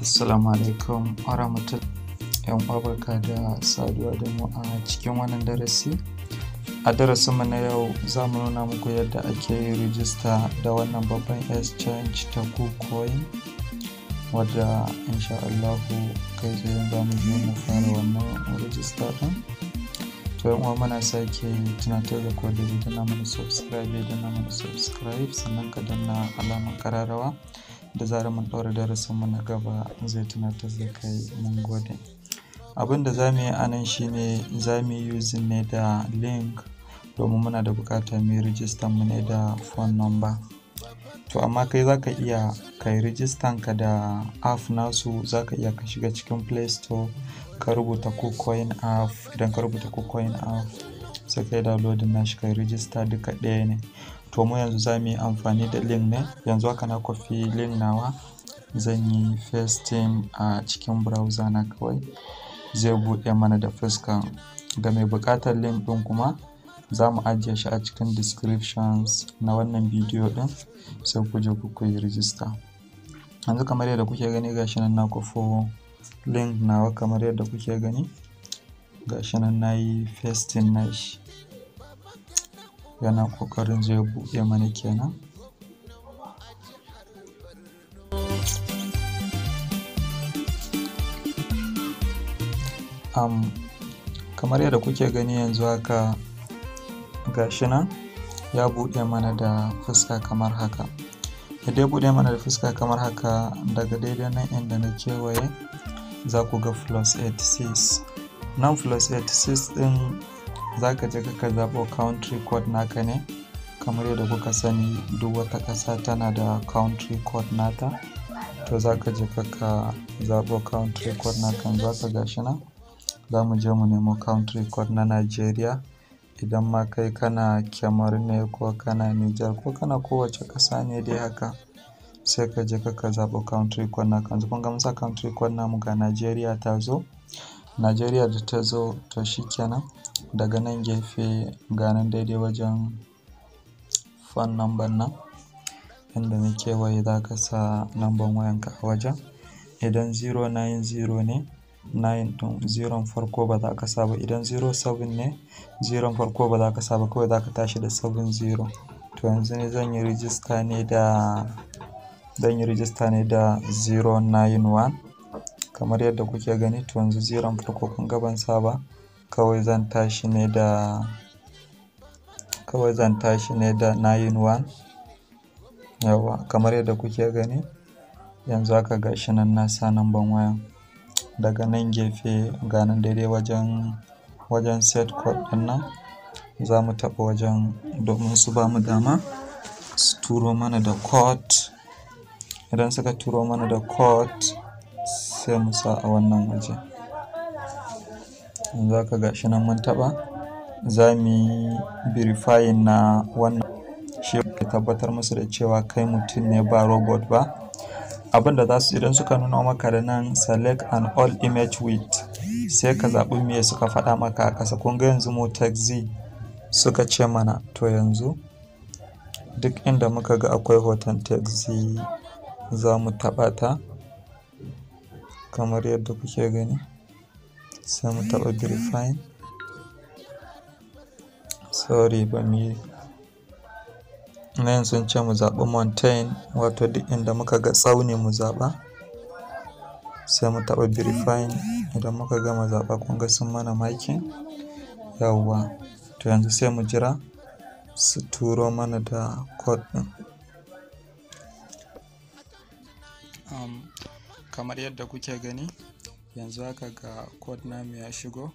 Assalamu alaikum warahmatullahi. Yan uwa, barka da saduwa da mu a cikin wannan darasi. A darasinmu na yau za mu nuna muku yadda ake yin rijista da wannan babban exchange ta KuCoin, wadda insha Allahu kai tsaye za mu je mu fara wannan rijista ɗin. To yan uwa, muna sake tunatar da ku da danna mana subscribe, ya danna mana subscribe, sannan ka danna alamar ƙararrawa. Da zarar mun ɗaura darasinmu na gaba zai tunatar da kai. Mun gode. Abin da za mu yi a nan shine za mu yi using ne da link, domin muna da buƙatar mu yi rijistan mu ne da phone number. To amma kai za ka iya kai rijistan ka da app nasu. Za ka iya ka shiga cikin Play Store ka rubuta KuCoin app. Idan ka rubuta KuCoin app, sai ka yi downloading nashi kai rijista, duka ɗaya ne. To mu yanzu za mu yi amfani da link ne. Yanzu haka na copy link nawa, zan yi pasting a cikin browser na, kawai zai buɗe mana da fuskan. Ga mai buƙatar link ɗin kuma, za mu ajiye shi a cikin descriptions na wannan bidiyo ɗin, sai ku je ku yi rijista. Yanzu kamar yadda kuke gani, gashi nan na kwafo link nawa. Kamar yadda kuke gani, gashi nan na yi pasting nashi, yana ƙoƙarin zai buɗe mana kenan. Kamar yadda kuke gani, yanzu haka gashi nan ya buɗe mana da fuska kamar haka. Idan ya buɗe mana da fuska kamar haka, daga daidai nan inda na kewaye za ku ga plus 86 nan. Plus 86 ɗin, za ka je ka zaɓo country code naka ne. Kamar yadda kuka sani, duk wata ƙasa tana da country code nata. To za ka je ka zaɓo country code naka. Yanzu haka gashi nan za mu je mu nemo country code na Nigeria. Idan ma kai kana Cameroon ne, ko kana Niger, ko kana kowace ƙasa ne dai haka, sai ka je ka zaɓo country code naka. Yanzu kun ga mun sa country code namu, ga Nigeria ta zo. Nigeria da ta zo, to shikenan. Daga nan gefe, ga nan daidai wajen phone number nan inda na kewaye, za ka sa number wayanka a wajen. Idan 090 ne, 9 ɗin, 0 farko ba za ka sa ba. Idan 07 ne, 0 farko ba za ka sa ba, kawai za ka tashi da 70. To yanzu ne zan yi rijista ne da 091, kamar yadda kuke gani. To yanzu 0 farko kun ga ban sa ba, kawai zan tashi ne da 91. Yawwa, kamar yadda kuke gani, yanzu haka gashi nan na sa number wayan. Daga nan gefe, ga nan daidai wajen set code ɗin nan, za mu taɓa wajen domin su ba mu dama su turo mana da code. Idan suka turo mana da code, sai mu sa a wannan waje. Yanzu haka gashi nan mun taɓa, za mu yi verifying na wannan, shi ya tabbatar musu da cewa kai mutum ne ba robot ba. Abin da za su, idan suka nuna maka da nan "select an all image with", sai ka zaɓi me suka faɗa maka a ƙasa. Kun ga yanzu mu taxi suka ce mana. To yanzu duk inda muka ga akwai hoton taxi, za mu taɓa ta, kamar yadda kuke gani, sai mu taɓa verifying. Sorry, ba mu yi nan. Sun ce mu zaɓi mountain, wato duk inda muka ga tsauni mu zaɓa, sai mu taɓa verifying. Idan muka gama zaɓa, kun ga sun mana marking. Yawwa, to yanzu sai mu jira su turo mana da code ɗin. Kamar yadda kuke gani, yanzu haka ga code namu ya shigo.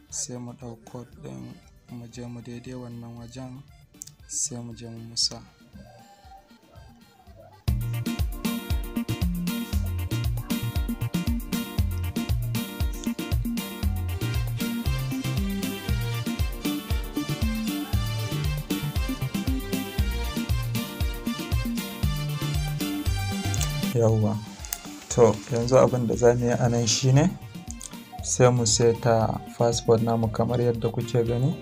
Sai mu ɗau code ɗin, mu je mu daidai wannan wajen, sai mu je mu sa. Yawwa, to yanzu abin da za mu yi a nan shine sai mu seta passport namu. Kamar yadda kuke gani,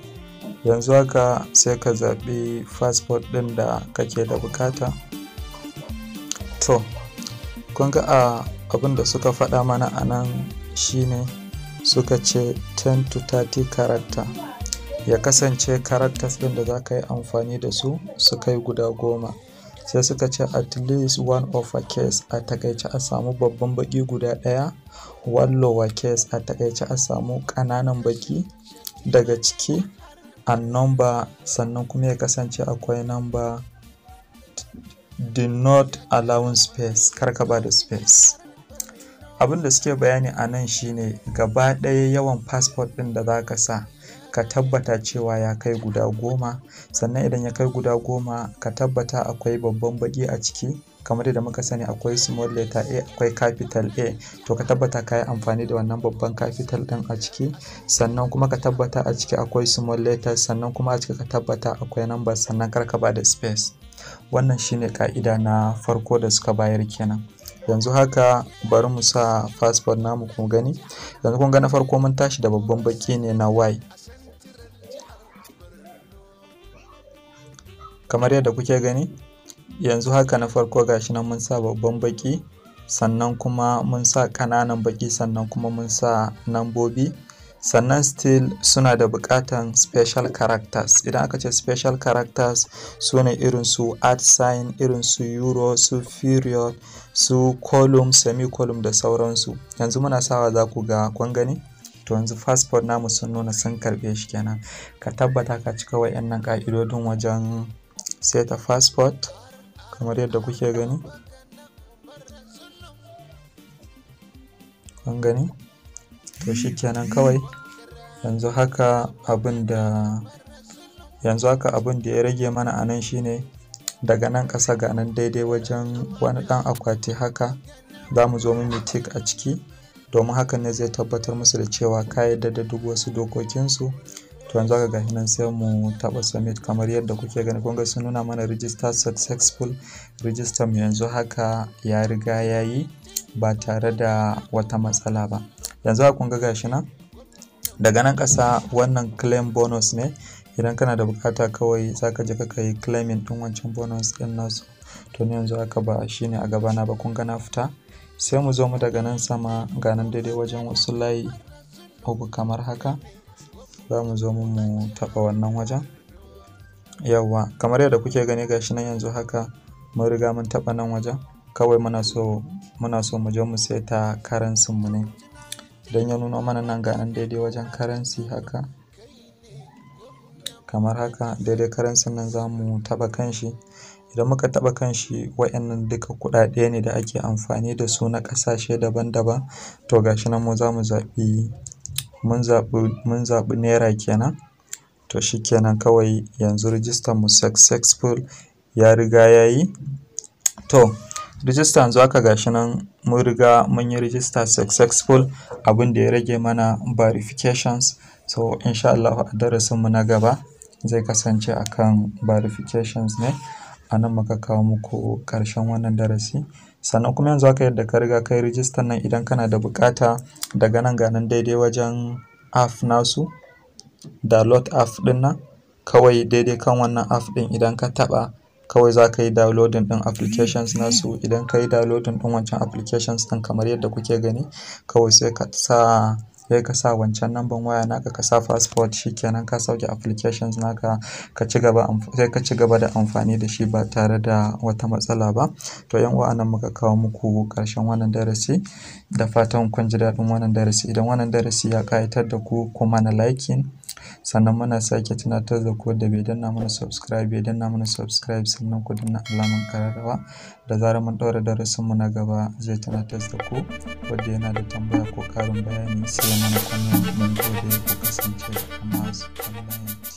yanzu haka sai ka zaɓi passport ɗin da kake da bukata. To kun ga a Abin da suka faɗa mana a nan shine suka ce 10 to 30 character, ya kasance characters ɗin da za ka yi amfani da su su kai guda 10. Sai suka ce at least one upper case, a takaice a samu babban baki guda ɗaya, one lower case, a takaice a samu ƙananan baki daga ciki, and number, sannan kuma ya kasance akwai number. Do not allowing space, kar ka ba da space. Abin da suke bayani a nan shine gaba ɗaya yawan passport ɗin da za ka sa, ka tabbata cewa ya kai guda 10. Sannan idan ya kai guda 10, ka tabbata akwai babban baki a ciki. Kamar yadda muka sani, akwai small letter A, akwai capital A. To ka tabbata ka yi amfani da wannan babban capital ɗin a ciki. Sannan kuma ka tabbata a ciki akwai small letter, sannan kuma a ciki ka tabbata akwai number, sannan kar ka ba da space. Wannan shine ka'ida na farko da suka bayar kenan. Yanzu haka bari mu sa passport namu ku gani. Yanzu kun ga na farko mun tashi da babban baki ne na Y. Kamar yadda kuke gani, yanzu haka na farko gashi nan mun sa babban baki, sannan kuma mun sa ƙananan baki, sannan kuma mun sa nambobi. Sannan still suna da buƙatan special characters. Idan aka ce special characters, su ne irin su at sign, irin su euro, su period, su column, semicolon da sauransu. Yanzu muna sawa za ku ga, kun gani. To yanzu passport namu sun nuna sun karɓe shi kenan. Ka tabbata ka cika wa'yannan ƙa'idodin wajen seta passport kamar yadda kuke gani. Kun gani? To shikenan kawai. Yanzu haka abin da ya rage mana a nan shine daga nan ƙasa ga nan daidai wajen wani ɗan akwati haka, za mu zo mu yi tick a ciki, domin hakan ne zai tabbatar musu da cewa ka yarda da duk wasu dokokinsu. To yanzu haka gashi nan, sai mu taɓa submit kamar yadda kuke gani. Kun ga sun nuna mana register successful. Register mu yanzu haka ya riga ya yi ba tare da wata matsala ba. Yanzu haka kun ga gashi nan daga nan ƙasa, wannan claim bonus ne. Idan kana da bukata, kawai zaka je ka yi claiming ɗin wancan bonus ɗin nasu. To ni yanzu haka ba shine a gabana ba. Kun ga na fita. Sai mu zo mu daga nan sama, ga nan daidai wajen wasu layi uku kamar haka, za mu zo mu taɓa wannan wajen. Yawwa, kamar yadda kuke gani, gashi nan yanzu haka mun riga mun taɓa nan wajen. Kawai muna so mu je mu saita currency mu ne. Idan ya nuno mana nan, ga nan daidai wajen currency haka, kamar haka, daidai currency nan za mu taɓa kanshi. Idan muka taɓa kanshi, wa'yannan duka kuɗaɗe ne da ake amfani da su na ƙasashe daban-daban. To gashi nan mu za mu zaɓi, mun zaɓi naira kenan. To shikenan kawai, yanzu register mu successful, ya riga ya yi. To register yanzu haka gashi nan mun riga mun yi register successful. Abin da ya rage mana verifications. So insha Allah a darasin mu na gaba zai kasance akan verifications ne. A nan muka kawo muku ƙarshen wannan darasi. Sannan kuma yanzu haka yadda ka riga ka yi register nan, idan kana da buƙata, daga nan ga nan daidai wajen app nasu, download app ɗin nan, kawai daidai kan wannan app ɗin idan ka taɓa, kawai za ka yi downloading ɗin applications nasu. Idan ka yi downloading ɗin wancan applications ɗin kamar yadda kuke gani, kawai sai ka sa wancan number waya naka, ka sa passport, shikenan ka sauke applications naka, ka ci gaba sai ka ci gaba da amfani da shi ba tare da wata matsala ba. To yan uwa, anan muka kawo muku ƙarshen wannan darasi. Da fatan kun ji daɗin wannan darasi. Idan wannan darasi ya ƙayatar da ku, ku mana liking. Sannan muna sake tunatar da ku da bai danna mana subscribe, bai danna mana subscribe, sannan ku danna alamar ƙararrawa. Da zarar mun ɗaura darasinmu na gaba, zai tunatar da ku. Wanda yana da tambaya ko ƙarin bayani, sai ya mana comment. Mun gode, ku kasance da Amas Online.